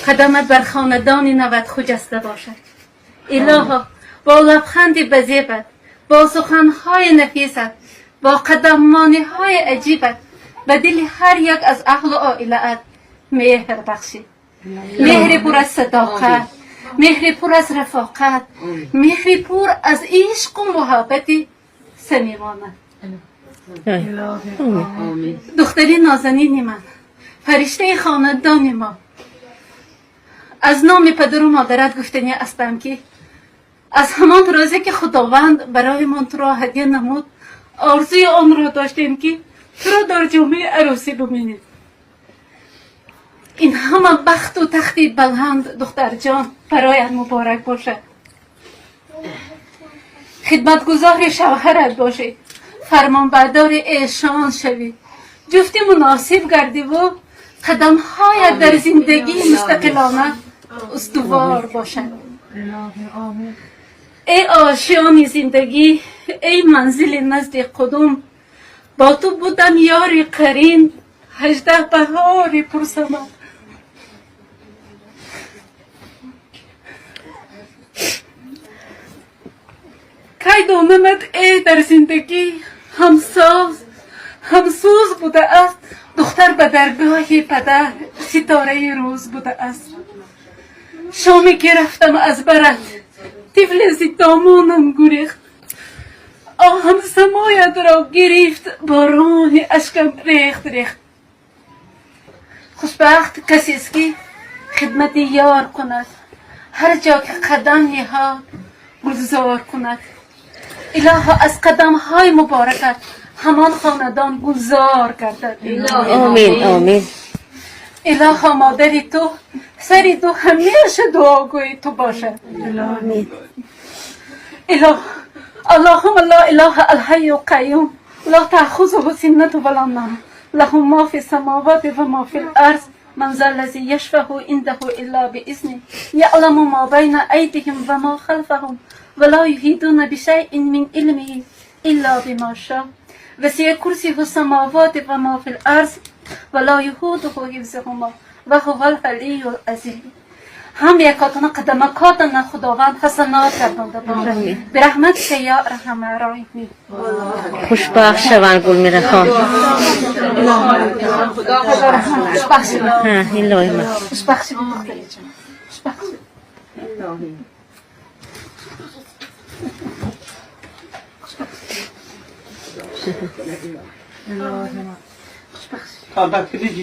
Қадамат бар хонадони нават хуҷаста бошад. Илоҳо, бо лабханди базебат, бо суханҳои нафисат, бо қадаммониҳои аҷибат ба дили ҳар як аз аҳлу оилаат меҳр бахшӣ. Меҳри пур аз садоқат, меҳри пур аз рафоқат, меҳри пур аз ишқу муҳаббати самимона. Духтари нозанини ман, фариштаи хонадони мо, аз номи падару модарат гуфтанӣ ҳастам, ки аз ҳамон рӯзе ки Худованд барои мон туро ҳадя намуд, орзуи онро доштем, ки туро дар ҷомаи арӯсӣ бубинем. Ин ҳама бахту тахти баланд, духтарҷон, бароят муборак бошад. Хидматгузори шавҳарат бошӣ, фармонбардори эшон шавӣ, ҷуфти муносиб гардиву қадамҳоят дар зиндагии мустақилона устувор бошад. Эй ошиёни зиндагӣ, эй манзили назди қудум, бо ту будам ёри қарин 18 баҳори пурсамар. Кай донамад, эй, дар зиндагӣ ҳамсоз ҳамсӯз будааст духтар ба даргоҳи падар ситораи рӯз будааст. Шоме ки рафтам аз барат, тифле зи домонам гурехт, оҳам самоятро гирифт, борони ашкам рехт рехт. Хушбахт касест, ки хидмати ёр кунад, ҳар ҷо ки қадам ниҳод, гулзор кунад. Илоҳо, аз қадамҳои муборакат ҳамон хонадон гулзор гардад. Омин, омин. Илоҳо, модари ту сари ту ҳамеша дуогӯи ту бошад. Илоҳ اللهم لا اله الحي القيوم لا تأخذه سنة ولا نوم له ما في السماوات وما في الأرض من ذا الذي يشفع عنده إلا بإذنه يعلم ما بين أيديهم وما خلفهم ولا يحيطون بشيء من علمه إلا بما شاء وسع كرسيه السماوات وما في الأرض ولا يئوده حفظهما وهو العلي العظيم. Ҳам якотона қадамакотона Худованд ҳасанот гардонда бошад. برحمتك يا أرحم الراحمين. Хушбахт шаванд, Гулмирахон. Хушбахт шавед. Ҳа, илоҳи ман. Хушбахт шавед, духтариҷон, хушбахт шавед. Tamam, ben kriz.